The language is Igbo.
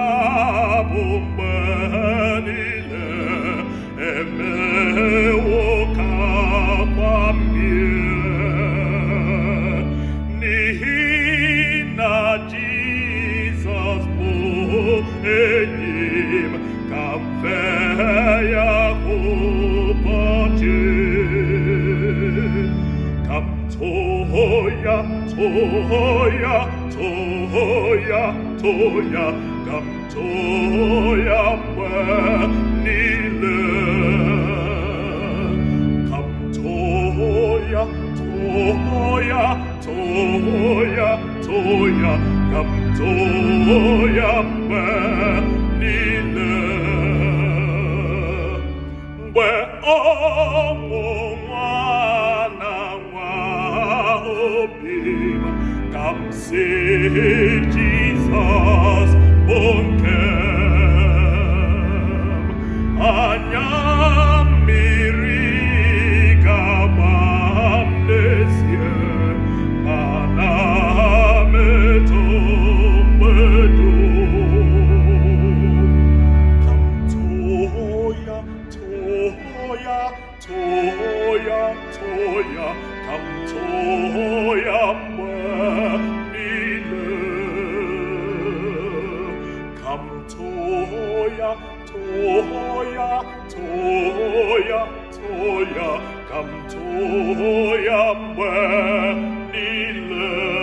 ga-abụ mgbe niile emewo ka akwa mmiri, n'ihi na Jizọs bụ enyi m, ka m fee ya ụbọchị, ka m too ya, too ya, too ya, too ya, ka m too ya mgbe niile, ka m too ya, too ya, too ya, too ya, ka m too ya mgbe niile. Mgbe ọnwụnwa na-anwa obi m, ka m sị Jizọs bụ nke m, anya mmiri ga-agba m n'ezie, mana m eto mgbe dum. Ka m too ya, too ya, too ya, too ya, ka m too ya mgbe niile, ka m too ya, too ya, too ya, too ya, ka m too ya mgbe niile.